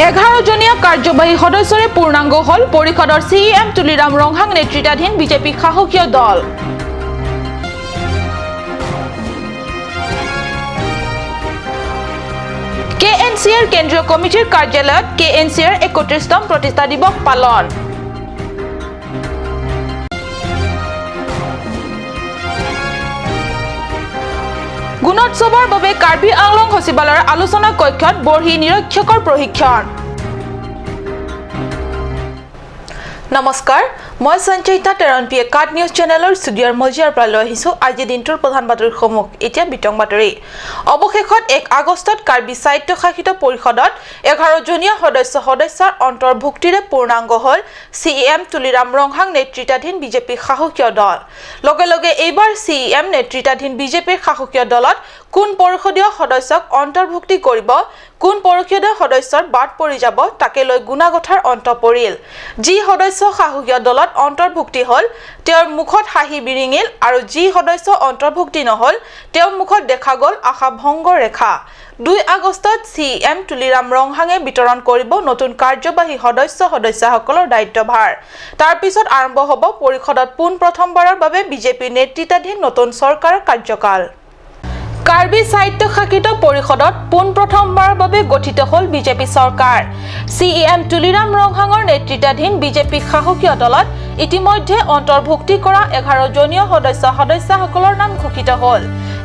11জনীয়া কাৰ্যবাহী সদস্যৰে পূৰ্ণাংগ হ'ল পৰিষদৰ চিইএম তুলিৰাম ৰংহাং নেতৃত্বাধীন বিজেপি শাসকীয় দল। কেএনচিআৰ কেন্দ্ৰীয় কমিটিৰ কাৰ্যালয়ত কেএনচিআৰ 31তম প্ৰতিষ্ঠা দিৱস পালন। গুণোৎসৱৰ বাবে কাৰ্বি আংলং সচিবালয়ৰ আলোচনা কক্ষত বৰ্হি নিৰীক্ষকৰ প্ৰশিক্ষণ। নমস্কাৰ, মই সঞ্চয়িতা টেৰণপিয়ে কাট নিউজ চেনেলৰ ষ্টুডিঅ'ৰ মজিয়াৰ পৰা লৈ আহিছোঁ আজিৰ দিনটোৰ প্ৰধান বাতৰিসমূহ। এতিয়া বিতং বাতৰি। অৱশেষত 1 আগষ্টত কাৰ্বি স্বায়ত্তশাসিত পৰিষদত 11জনীয়া সদস্য সদস্যাৰ অন্তৰ্ভুক্তিৰে পূৰ্ণাংগ হ'ল চিইএম তুলিৰাম ৰংহাং নেতৃত্বাধীন বিজেপি শাসকীয় দল। লগে লগে এইবাৰ চিইএম নেতৃত্বাধীন বিজেপিৰ শাসকীয় দলত কোন পৰিষদীয় সদস্যক অন্তৰ্ভুক্তি কৰিব, কোন পৰিষদীয় সদস্যৰ বাদ পৰি যাব, তাকে লৈ গুণাগঁথাৰ অন্ত পৰিল। যি সদস্য শাসকীয় দলত অন্তৰ্ভুক্তি হ'ল তেওঁৰ মুখত হাঁহি বিৰিঙিল আৰু যি সদস্য অন্তৰ্ভুক্তি নহ'ল তেওঁৰ মুখত দেখা গ'ল আশা ভংগ ৰেখা। 2 আগষ্টত চিইএম তুলিৰাম ৰংহাঙে বিতৰণ কৰিব নতুন কাৰ্যবাহী সদস্য সদস্যাসকলৰ দায়িত্বভাৰ। তাৰ পিছত আৰম্ভ হ'ব পৰিষদত পোনপ্ৰথমবাৰৰ বাবে বিজেপিৰ নেতৃত্বাধীন নতুন চৰকাৰৰ কাৰ্যকাল। কাৰ্বি স্বায়ত্তশাসিত পৰিষদত পোনপ্ৰথমবাৰৰ বাবে গঠিত হ'ল বিজেপি চৰকাৰ। চিইএম তুলিৰাম ৰংহাঙৰ নেতৃত্বাধীন বিজেপি শাসকীয় দলত ইতিমধ্যে অন্তৰ্ভুক্তি কৰা 11জনীয় সদস্য সদস্যাসকলৰ নাম ঘোষিত হ'ল।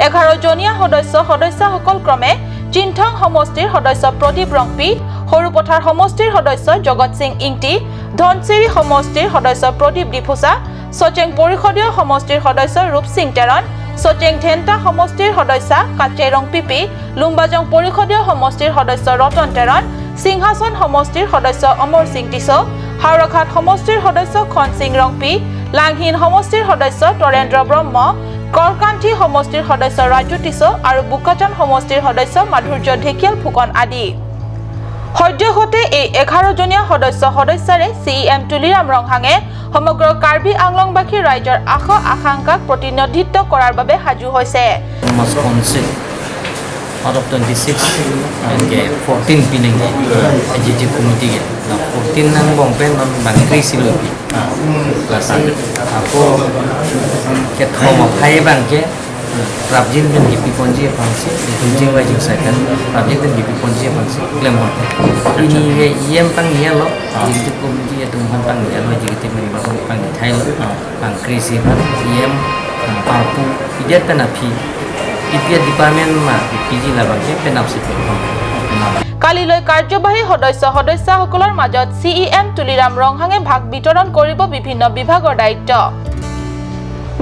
11জনীয়া সদস্য সদস্যাসকল ক্ৰমে চিন্থং সমষ্টিৰ সদস্য প্ৰদীপ ৰংপি, সৰুপথাৰ সমষ্টিৰ সদস্য জগত সিং ইংটি, ধনশিৰি সমষ্টিৰ সদস্য প্ৰদীপ ডিফুচা, চচেং পৰিষদীয় সমষ্টিৰ সদস্য ৰূপ সিং টেৰণ, চচেং ধেন্টা সমষ্টিৰ সদস্যা কাচেৰং পিপি, লুম্বাজং পৰিষদীয় সমষ্টিৰ সদস্য ৰতন টেৰণ, সিংহাসন সমষ্টিৰ সদস্য অমৰ সিং টিছ, হাওৰাঘাট সমষ্টিৰ সদস্য খন সিং ৰংপি, লাংহিন সমষ্টিৰ সদস্য তৰেন্দ্ৰ ব্ৰহ্ম, কৰকান্থি সমষ্টিৰ সদস্য ৰাজু টিছ আৰু বোকাজান সমষ্টিৰ সদস্য মাধুৰ্য ঢেকিয়াল ফুকন আদি। সদ্যহতে এই 11জনীয়া সদস্য সদস্যাৰে চিইএম তুলিৰাম ৰংহাঙে সমগ্ৰ কাৰ্বি আংলংবাসী ৰাইজৰ আশা আকাংক্ষাক প্ৰতিনিধিত্ব কৰাৰ বাবে সাজু হৈছে। Council out of 26 and ke 14 pinang ke executive committee ke na 14 nang bong pen non bang krisi lo pi plus ako ke thoma phai bang ke prabjin ben ki ponji phangsi jing wai jing sai kan prabjin ben ki ponji phangsi claim hot ini ke em pang nia lo executive committee ya tumhan pang nia lo executive member pang thai lo bang krisi phan em parpu idiat na phi EPA department ma PG labangke penapsi কালিলৈ কাৰ্যবাহী সদস্য সদস্যাসকলৰ মাজত CEM Tuliram ৰংহাঙে ভাগ বিতৰণ কৰিব বিভিন্ন বিভাগৰ দায়িত্ব।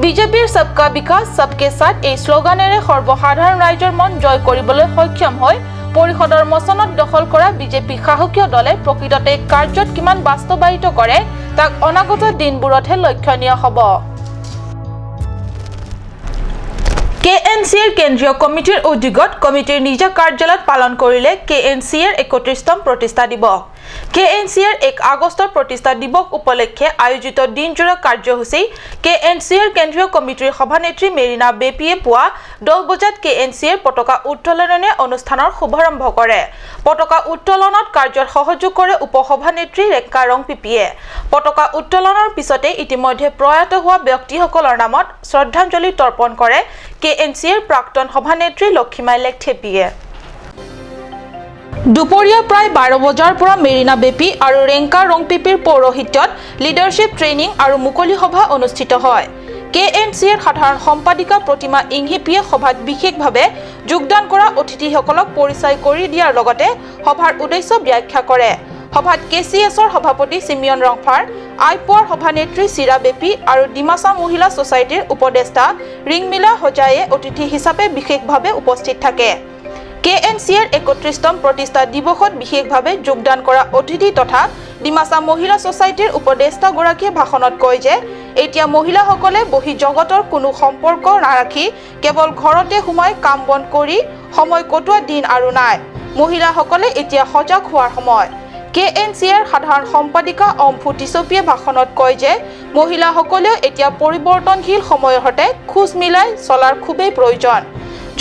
বিজেপিৰ সবকা বিকাশ সবকে সাথ এই শ্লোগানেৰে সৰ্বসাধাৰণ ৰাইজৰ মন জয় কৰিবলৈ সক্ষম হৈ পৰিষদৰ মচনত দখল কৰা বিজেপি শাসকীয় দলে প্ৰকৃততে কাৰ্যত কিমান বাস্তৱায়িত কৰে তাক অনাগত দিনবোৰতহে লক্ষণীয় হ'ব। কেএনচিএৰ কেন্দ্ৰীয় কমিটিৰ উদ্যোগত কমিটিৰ নিজা কাৰ্যালয়ত পালন কৰিলে কেএনচিএৰ 31তম প্ৰতিষ্ঠা দিৱস। কেএনচিএৰ 1 আগষ্টৰ প্ৰতিষ্ঠা দিৱস উপলক্ষে আয়োজিত দিনজোৰা কাৰ্যসূচী কেএনচিএৰ কেন্দ্ৰীয় কমিটিৰ সভানেত্ৰী মেৰিনা বেপিয়ে পুৱা 10 বজাত কেএনচিএৰ পতাকা উত্তোলনেৰে অনুষ্ঠানৰ শুভাৰম্ভ কৰে। পতাকা উত্তোলনত কাৰ্যত সহযোগ কৰে উপসভানেত্ৰী ৰেখা ৰংপিপিয়ে। পতাকা উত্তোলনৰ পিছতে ইতিমধ্যে প্ৰয়াত হোৱা ব্যক্তিসকলৰ নামত শ্ৰদ্ধাঞ্জলি তৰ্পণ কৰে কেএনচিএৰ প্ৰাক্তন সভানেত্ৰী লক্ষীমাই লেখথেপিয়ে। দুপৰীয়া প্ৰায় 12 বজাৰ পৰা মেৰিনা বেপি আৰু ৰেংকা ৰংপিপিৰ পৌৰোহিত্যত লিডাৰশ্বিপ ট্ৰেইনিং আৰু মুকলি সভা অনুষ্ঠিত হয়। কেএনচিএৰ সাধাৰণ সম্পাদিকা প্ৰতিমা ইংহিপিয়ে সভাত বিশেষভাৱে যোগদান কৰা অতিথিসকলক পৰিচয় কৰি দিয়াৰ লগতে সভাৰ উদ্দেশ্য ব্যাখ্যা কৰে। সভাত কেচিএছৰ সভাপতি চিমিয়ন ৰংফাৰ, আইপোৱাৰ সভানেত্ৰী চিৰা বেপি আৰু ডিমাচা মহিলা ছ'চাইটিৰ উপদেষ্টা ৰিংমিলা হোজাইয়ে অতিথি হিচাপে বিশেষভাৱে উপস্থিত থাকে। কেএনচিএৰ 31তম প্ৰতিষ্ঠা দিৱসত বিশেষভাৱে যোগদান কৰা অতিথি তথা ডিমাচা মহিলা ছ'চাইটিৰ উপদেষ্টাগৰাকীয়ে ভাষণত কয় যে এতিয়া মহিলাসকলে বহি জগতৰ কোনো সম্পৰ্ক নাৰাখি কেৱল ঘৰতে সোমাই কাম বন কৰি সময় কটোৱা দিন আৰু নাই। মহিলাসকলে এতিয়া সজাগ হোৱাৰ সময়। কেএনচিআৰ সাধাৰণ সম্পাদিকা অম্ফু টিচপিয়ে ভাষণত কয় যে মহিলাসকলেও এতিয়া পৰিৱৰ্তনশীল সময়ৰ সৈতে খোজ মিলাই চলাৰ খুবেই প্ৰয়োজন।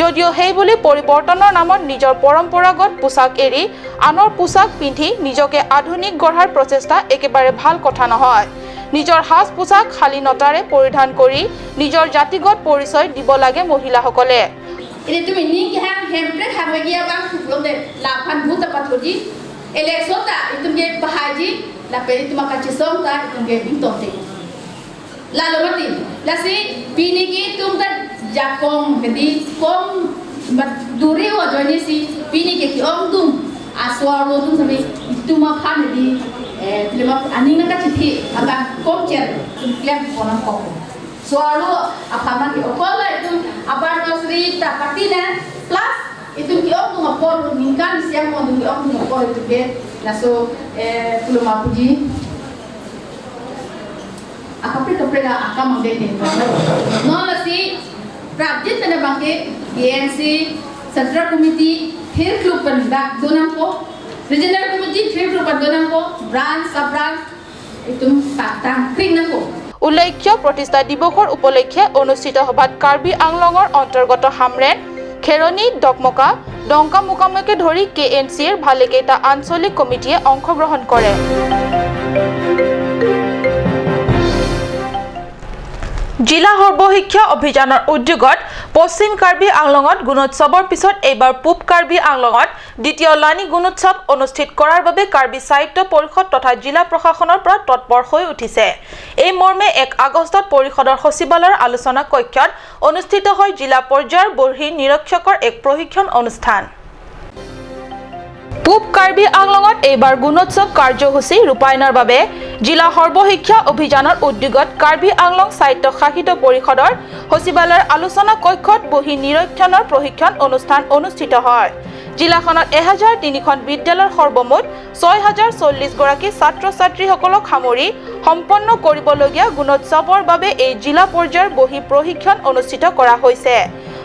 যদিও সেইবুলি পৰিৱৰ্তনৰ নামত নিজৰ পৰম্পৰাগত পোছাক এৰি আনৰ পোছাক পিন্ধি নিজকে আধুনিক গঢ়াৰ প্ৰচেষ্টা একেবাৰে ভাল কথা নহয়। নিজৰ সাজ পোছাক শালীনতাৰে পৰিধান কৰি নিজৰ জাতিগত পৰিচয় দিব লাগে মহিলাসকলে। Central Committee thir club pan dak donang ko Regional Committee thir club pan donang ko branch sub branch itum paktang kring nang ko। উল্লেখ্য, প্ৰতিষ্ঠা দিৱসৰ উপলক্ষে অনুষ্ঠিত সভাত কাৰ্বি আংলঙৰ অন্তৰ্গত হামৰেণ, খেৰণি, ডকমকা, ডংকা মোকামকে ধৰি কে এন চিৰ ভালেকেইটা আঞ্চলিক কমিটিয়ে অংশগ্ৰহণ কৰে। জিলা সৰ্বশিক্ষা অভিযানৰ উদ্যোগত পশ্চিম কাৰ্বি আংলঙত গুণোৎসৱৰ পিছত এইবাৰ পূব কাৰ্বি আংলঙত দ্বিতীয় লানি গুণোৎসৱ অনুষ্ঠিত কৰাৰ বাবে কাৰ্বি সাহিত্য পৰিষদ তথা জিলা প্ৰশাসনৰ পৰা তৎপৰ হৈ উঠিছে। এই মৰ্মে 1 আগষ্টত পৰিষদৰ সচিবালয়ৰ আলোচনা কক্ষত অনুষ্ঠিত হয় জিলা পৰ্যায়ৰ বহি নিৰীক্ষকৰ এক প্ৰশিক্ষণ অনুষ্ঠান। পূব কাৰ্বি আংলঙত এইবাৰ গুণোৎসৱ কাৰ্যসূচী ৰূপায়ণৰ বাবে জিলা সৰ্বশিক্ষা অভিযানৰ উদ্যোগত কাৰ্বি আংলং স্বায়ত্ত শাসিত পৰিষদৰ সচিবালয়ৰ আলোচনা কক্ষত বহি নিৰীক্ষণৰ প্ৰশিক্ষণ অনুষ্ঠান অনুষ্ঠিত হয়। জিলাখনত 1003খন বিদ্যালয়ৰ সৰ্বমুঠ 6040 গৰাকী ছাত্ৰ ছাত্ৰীসকলক সামৰি সম্পন্ন কৰিবলগীয়া গুণোৎসৱৰ বাবে এই জিলা পৰ্যায়ৰ বহি প্ৰশিক্ষণ অনুষ্ঠিত কৰা হৈছে।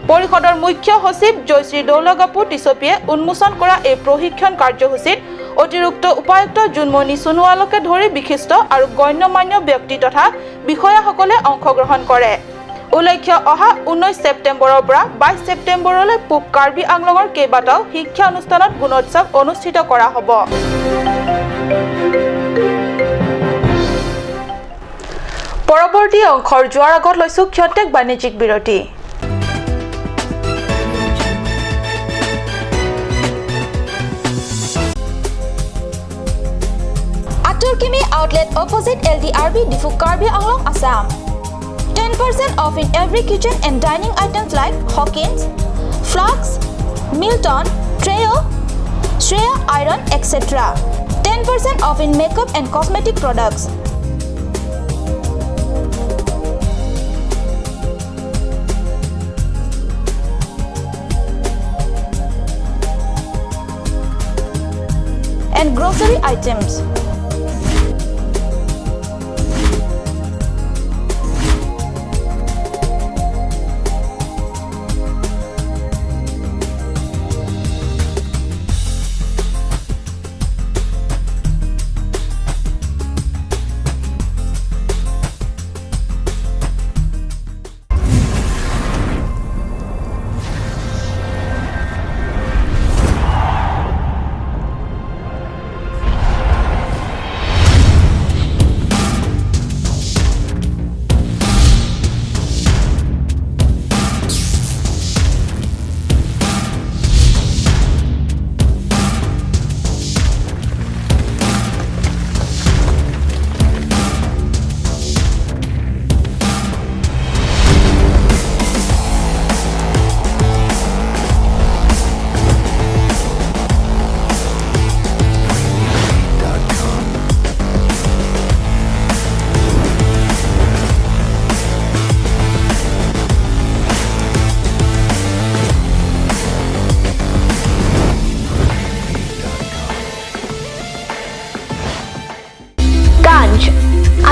পৰিষদৰ মুখ্য সচিব জয়শ্ৰী দৌলগাপু টিচপিয়ে উন্মোচন কৰা এই প্ৰশিক্ষণ কাৰ্যসূচীত অতিৰিক্ত উপায়ুক্ত জোনমণি সোণোৱালকে ধৰি বিশিষ্ট আৰু গণ্যমান্য ব্যক্তি তথা বিষয়াসকলে অংশগ্ৰহণ কৰে। উল্লেখ্য, অহা 19 ছেপ্টেম্বৰৰ পৰা 22 ছেপ্টেম্বৰলৈ পূব কাৰ্বি আংলঙৰ কেইবাটাও শিক্ষা অনুষ্ঠানত গুণোৎসৱ অনুষ্ঠিত কৰা হ'ব। পৰৱৰ্তী অংশৰ যোৱাৰ আগত লৈছো ক্ষন্তেক বাণিজ্যিক বিৰতি। Kimi outlet opposite LDRB Diphu Karbi Anglong, Assam. 10% off in every kitchen and dining items like Hawkins, Flux, Milton, Treo, Shreya Iron, etc. 10% off in makeup and cosmetic products. And grocery items.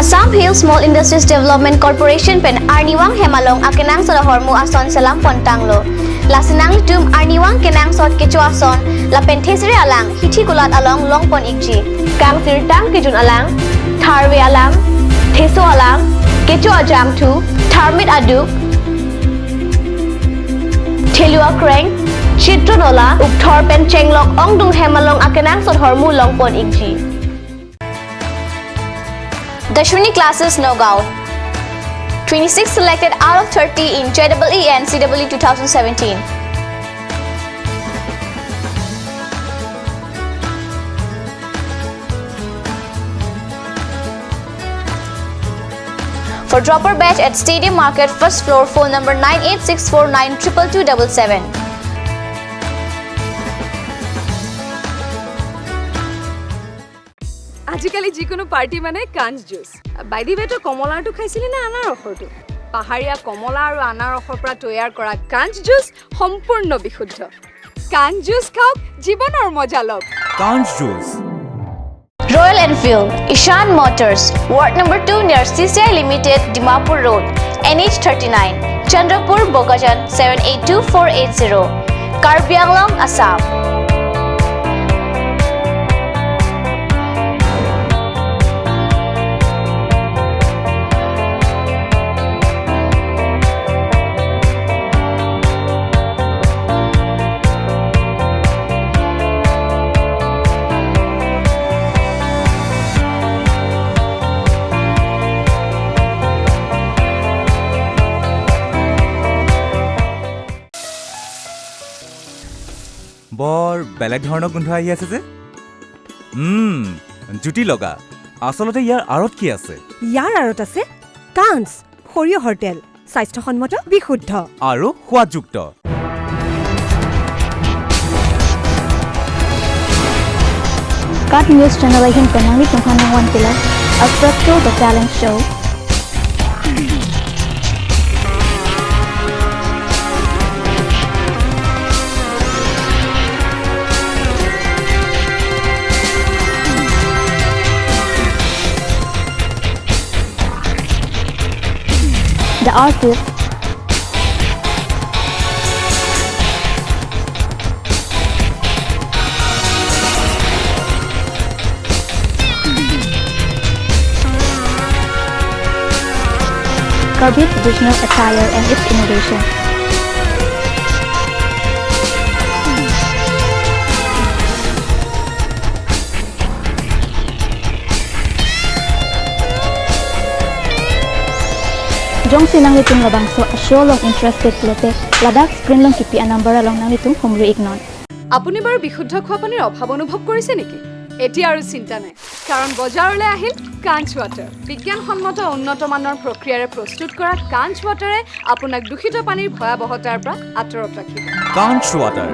Assam Hill Small Industries Development Corporation pen Arniwang Hemalong akenang sa hormu ason salam pontanglo. Lasinang litum Arniwang kenang sot kecho ason la pen thesre alang hithi kulat along long pon ikji. Kang sirtang kejun alang, tharwe alang, theso alang, kecho ajang thu, tharmit aduk. Thelua Kreng, Chitronola, Upthor pen Chenglok Ongdung Hemalong akenang sot hormu longpon ikji. Dashwini Classes Nagaon. 26 selected out of 30 in JEE and CEE 2017. For dropper batch at Stadium Market, first floor, phone number 9864922277. আজিকালি যিকোনো party মানে কাঞ্চ juice. By the ৱে, তই কমলাৰটো খাইছিলি নে আনাৰসৰটো? পাহাৰীয়া কমলা আৰু আনাৰসৰ পৰা তৈয়াৰ কৰা কাঞ্চ জুচ সম্পূৰ্ণ বিশুদ্ধ। কাঞ্চ জুচ খাওক, জীৱনৰ মজা লওক। কাঞ্চ juice. Royal Enfield, Ishan Motors, Ward number 2 near CCI Limited, Dimapur Road, NH 39, Chandrapur, Bokajan 782480, Karbi Anglong, Assam. বৰ বেলেগ ধৰণৰ গোন্ধ আহি আছে যে। জুতি লগা। আচলতে ইয়াৰ আঁৰত কি আছে? ইয়াৰ আঁৰত আছে কাঞ্চ সৰিয়হৰ তেল, স্বাস্থ্যসন্মত, বিশুদ্ধ আৰু সোৱাদযুক্ত। Cut News Channel hin penangi tunghanang wan kila Aprapto the Talent Show. The artist Karbi traditional attire and its innovation. Jong sinang litung labang so asyo long interested lete Ladakh screen long kipi anambara long nang litung humri ignon. আপুনি বাৰু বিশুদ্ধ খোৱা পানীৰ অভাৱ অনুভৱ কৰিছে নেকি? এতিয়া আৰু চিন্তা নাই, কাৰণ বজাৰলৈ আহিল কাঞ্চ ৱাটাৰ। বিজ্ঞানসন্মত উন্নত মানৰ প্ৰক্ৰিয়াৰে প্ৰস্তুত কৰা কাঞ্চ ৱাটাৰে আপোনাক দূষিত পানীৰ ভয়াৱহতাৰ পৰা আঁতৰত ৰাখিব। কাঞ্চ ৱাটাৰ।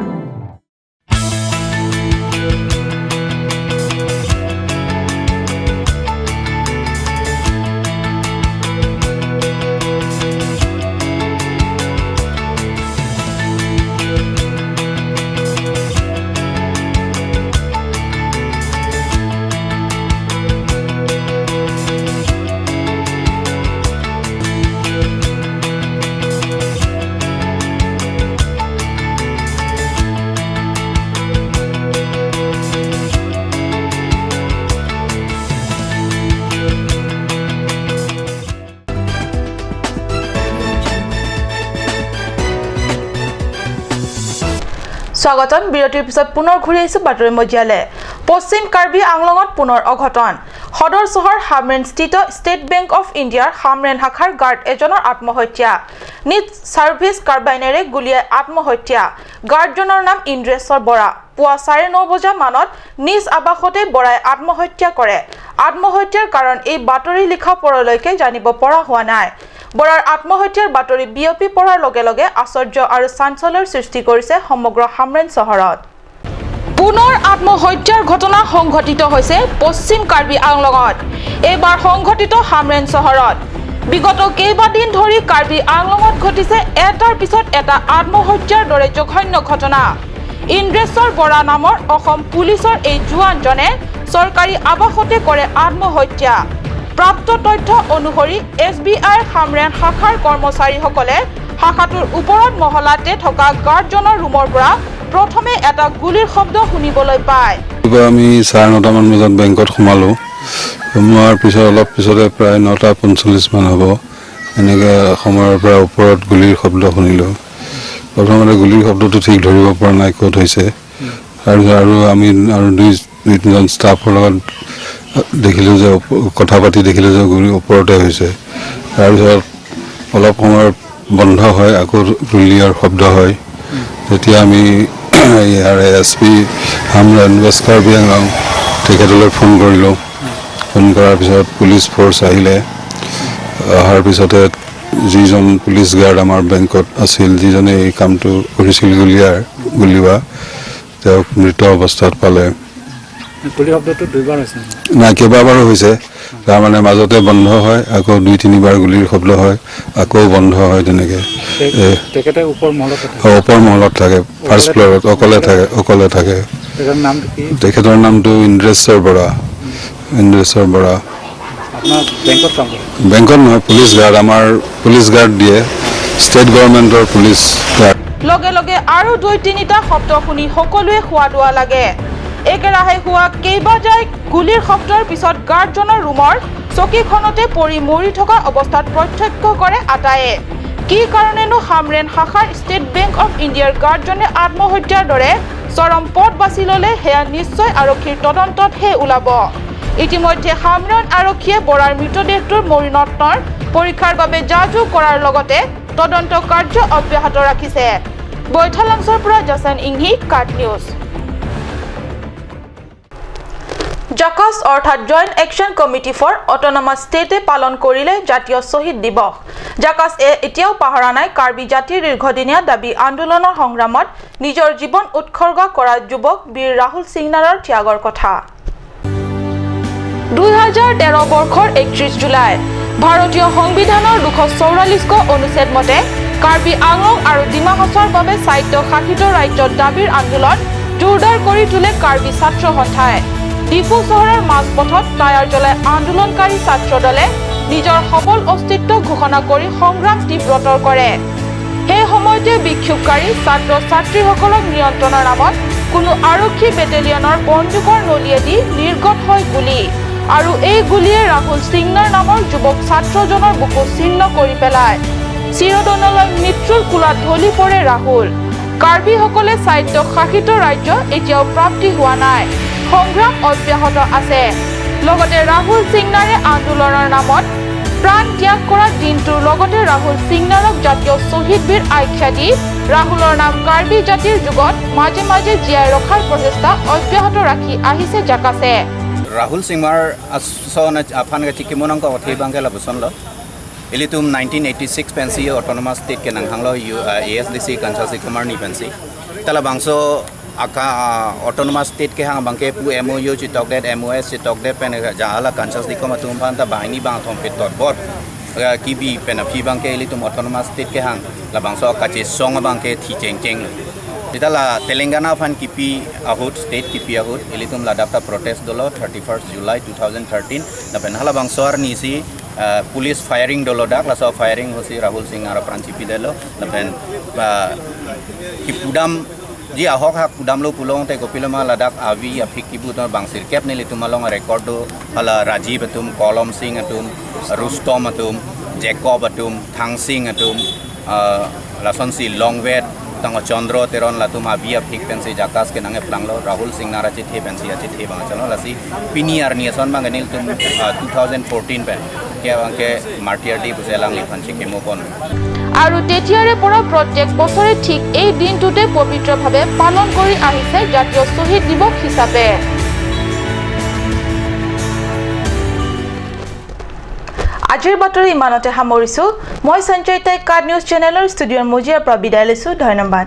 স্বাগতম। বিৰতিৰ পিছত পুনৰ ঘূৰি আহিছো বাতৰি মজিয়ালে। পশ্চিম কাৰ্বি আংলঙত পুনৰ অঘটন। সদৰ চহৰ হামৰেনস্থিত ষ্টেট বেংক অফ ইণ্ডিয়াৰ হামৰেন শাখাৰ গাৰ্ড এজনৰ আত্মহত্যা। নিজ ছাৰ্ভিচ কাৰ্বাইনেৰে গুলীয়াই আত্মহত্যা। গাৰ্ডজনৰ নাম ইন্দ্ৰেশ্বৰ বৰা। পুৱা 9:30 বজা মানত নিজ আৱাসতে বৰাই আত্মহত্যা কৰে। আত্মহত্যাৰ কাৰণ এই বাতৰি লিখা পৰলৈকে জানিব পৰা হোৱা নাই। বৰাৰ আত্মহত্যাৰ বাতৰি বিয়পি পৰাৰ লগে লগে আশ্চৰ্য আৰু চাঞ্চল্যৰ সৃষ্টি কৰিছে সমগ্ৰ হামৰেন চহৰত। পুনৰ আত্মহত্যাৰ ঘটনা সংঘটিত হৈছে পশ্চিম কাৰ্বি আংলঙত। এইবাৰ সংঘটিত হামৰেন চহৰত। বিগত কেইবাদিন ধৰি কাৰ্বি আংলঙত ঘটিছে এটাৰ পিছত এটা আত্মহত্যাৰ দৰে জঘন্য ঘটনা। ইন্দ্ৰেশ্বৰ বৰা নামৰ অসম পুলিচৰ এই জোৱানজনে চৰকাৰী আৱাসতে কৰে আত্মহত্যা। প্ৰাপ্ত তথ্য অনুসৰি এছ বি আইৰ হামৰেন শাখাৰ কৰ্মচাৰীসকলে শাখাটোৰ ওপৰত মহলাতে থকা গাৰ্ডজনৰ ৰুমৰ পৰা প্ৰথমে এটা গুলীৰ শব্দ শুনিবলৈ পায়। আমি 9:30মান বজাত বেংকত সোমালোঁ। সোমোৱাৰ পিছত অলপ পিছতে প্ৰায় 9:45 মান হ'ব এনেকৈ সময়ৰ পৰা ওপৰত গুলীৰ শব্দ শুনিলোঁ। প্ৰথমতে গুলিৰ শব্দটো ঠিক ধৰিব পৰা নাই ক'ত হৈছে। তাৰপিছত আৰু আমি আৰু দুই তিনিজন ষ্টাফৰ লগত দেখিলোঁ যে কথা পাতি দেখিলোঁ যে গুলি ওপৰতে হৈছে। তাৰপিছত অলপ সময় বন্ধ হয়, আকৌ গুলিয়াৰ শব্দ হয়। তেতিয়া আমি ইয়াৰ এছ পি হামৰেন ভাস্কৰ বিয়াংলং তেখেতলৈ ফোন কৰিলোঁ। ফোন কৰাৰ পিছত পুলিচ ফ'ৰ্চ আহিলে। অহাৰ পিছতে যিজন পুলিচ গাৰ্ড আমাৰ বেংকত আছিল, যিজনে এই কামটো কৰিছিল গুলিওৱা, তেওঁক মৃত অৱস্থাত পালে। গুলি শব্দটো দুইবাৰ হৈছে? নাই, কেইবাবাৰো হৈছে। তাৰমানে মাজতে বন্ধ হয়, আকৌ দুই তিনিবাৰ গুলিৰ শব্দ হয়, আকৌ বন্ধ হয়, তেনেকৈ। তেখেতে ওপৰ মহলত থাকে? ওপৰ মহলত থাকে, ফাৰ্ষ্ট ফ্ল'ৰত অকলে থাকে, অকলে থাকে। তেখেতৰ নামটো কি? তেখেতৰ নামটো ইন্দ্ৰেশ্বৰ বৰা, ইন্দ্ৰেশ্বৰ বৰা। আপোনাৰ বেংকত কাম কৰে? বেংকত নহয়, পুলিচ গাৰ্ড, আমাৰ পুলিচ গাৰ্ড দিয়ে, ষ্টেট গভৰ্ণমেণ্টৰ পুলিচ গাৰ্ড। লগে লগে আৰু দুই তিনিটা শব্দ শুনি সকলোৱে হোৱা দোৱা লাগে। একেৰাহে হোৱা কেইবাজাই গুলীৰ শব্দৰ পিছত গাৰ্ডজনৰ ৰুমৰ চকীখনতে পৰি মৰি থকা অৱস্থাত প্ৰত্যক্ষ কৰে আটায়ে। কি কাৰণেনো হামৰেন শাখাৰ ষ্টেট বেংক অফ ইণ্ডিয়াৰ গাৰ্ডজনে আত্মহত্যাৰ দৰে চৰম পথ বাছি ল'লে, সেয়া নিশ্চয় আৰক্ষীৰ তদন্ততহে ওলাব। ইতিমধ্যে হামৰেন আৰক্ষীয়ে বৰাৰ মৃতদেহটোৰ মৰণোত্তৰ পৰীক্ষাৰ বাবে যা-যোগ কৰাৰ লগতে তদন্ত কাৰ্য অব্যাহত ৰাখিছে। বৈঠালাংছৰ পৰা জাছান ইংহি, কাট নিউজ। জাকাছ অৰ্থাৎ Joint Action Committee for Autonomous ষ্টেটে পালন কৰিলে জাতীয় শ্বহীদ দিৱস। জাকাছ এ এতিয়াও পাহৰা নাই কাৰ্বি জাতিৰ দীৰ্ঘদিনীয়া দাবী আন্দোলনৰ সংগ্ৰামত নিজৰ জীৱন উৎসৰ্গা কৰা যুৱক বীৰ ৰাহুল সিংনাৰৰ ত্যাগৰ কথা। 2013 বৰ্ষৰ 31 জুলাই ভাৰতীয় সংবিধানৰ 244 অনুচ্ছেদ মতে কাৰ্বি আংলং আৰু ডিমা হাছাওৰ বাবে স্বায়ত্তশাসিত ৰাজ্যৰ দাবীৰ আন্দোলন জোৰদাৰ কৰি তোলে কাৰ্বি ছাত্ৰ সন্থাই। ডিফু চহৰৰ মাজপথত টায়াৰ জ্বলাই আন্দোলনকাৰী ছাত্ৰ দলে নিজৰ সবল অস্তিত্ব ঘোষণা কৰি সংগ্ৰাম তীব্ৰতৰ কৰে। সেই সময়তে বিক্ষোভকাৰী ছাত্ৰ ছাত্ৰীসকলক নিয়ন্ত্ৰণৰ নামত কোনো আৰক্ষী বেটেলিয়নৰ বন্দুকৰ নলীয়েদি নিৰ্গত হয় গুলী আৰু এই গুলীয়ে ৰাহুল সিংনাৰ নামৰ যুৱক ছাত্ৰজনৰ বুকু ছিন্ন কৰি পেলায়। চিৰদিনলৈ মৃত্যুৰ কোলাত ঢলি পৰে ৰাহুল। কাৰ্বিসকলে স্বায়ত্তশাসিত ৰাজ্য এতিয়াও প্ৰাপ্তি হোৱা নাই, সংগ্ৰাম অব্যাহত আছে। লগতে ৰাহুল সিংনাৰে আন্দোলনৰ নামত প্ৰাণ ত্যাগ কৰা দিনটোৰ লগতে ৰাহুল সিংনাৰক জাতীয় শ্বহীদ বীৰ আখ্যা দি ৰাহুলৰ নাম কাৰ্বি জাতিৰ যুগত মাজে মাজে জীয়াই ৰখাৰ প্ৰচেষ্টা অব্যাহত ৰাখি আহিছে জাকাছে। Rahul Singmar ason afan ga chikimonang ko thi bangke la buson lo ilitum 1986 pensi autonomous state ke nang hanglo ASDC Kansasi Kumar ni pensi tala bangso aka autonomous state ke hang bangke pu MOU chi tok det MOS chi tok det pen ja ala Kansas di ko matum phan ta bahini bang thom pet tot bot ki bi pen phi bangke ilitum autonomous state ke hang la bangso ka chi song bangke thi cheng cheng lo itala Telangana fan kipi ahut state kipi ahut ilitum ladapta protest dolo 31st July 2013 la pen hala bangsor ni si police firing dolo dak la so firing hosi Rahul Singh aro pranchipi delo la pen ki pudam ji ahok hak pudam lo pulong te kopiloma ladak avi afik kibu to bangsir kep ni litum along record do hala Rajiv atum Kolom Singh atum Rustom atum Jacob atum Thang Singh atum lason si Longwet tango Chandra Teron latum avia fik pensi jakas ke nange planglo Rahul Singh nara chi the pensi achi the bang chalo lasi pini ar ni son bang nil tum 2014 pen ke bang ke martyr di buselang li phanchi kemo kon আৰু তেতিয়াৰে পৰা প্ৰত্যেক বছৰে ঠিক এই দিনটোতে পবিত্ৰভাৱে পালন কৰি আহিছে জাতীয় শ্বহীদ দিৱস হিচাপে। আজিৰ বাতৰি ইমানতে সামৰিছো। মই সঞ্চয়িতাই কাট নিউজ চেনেলৰ ষ্টুডিঅ'ৰ মজিয়াৰ পৰা বিদায় লৈছো। ধন্যবাদ।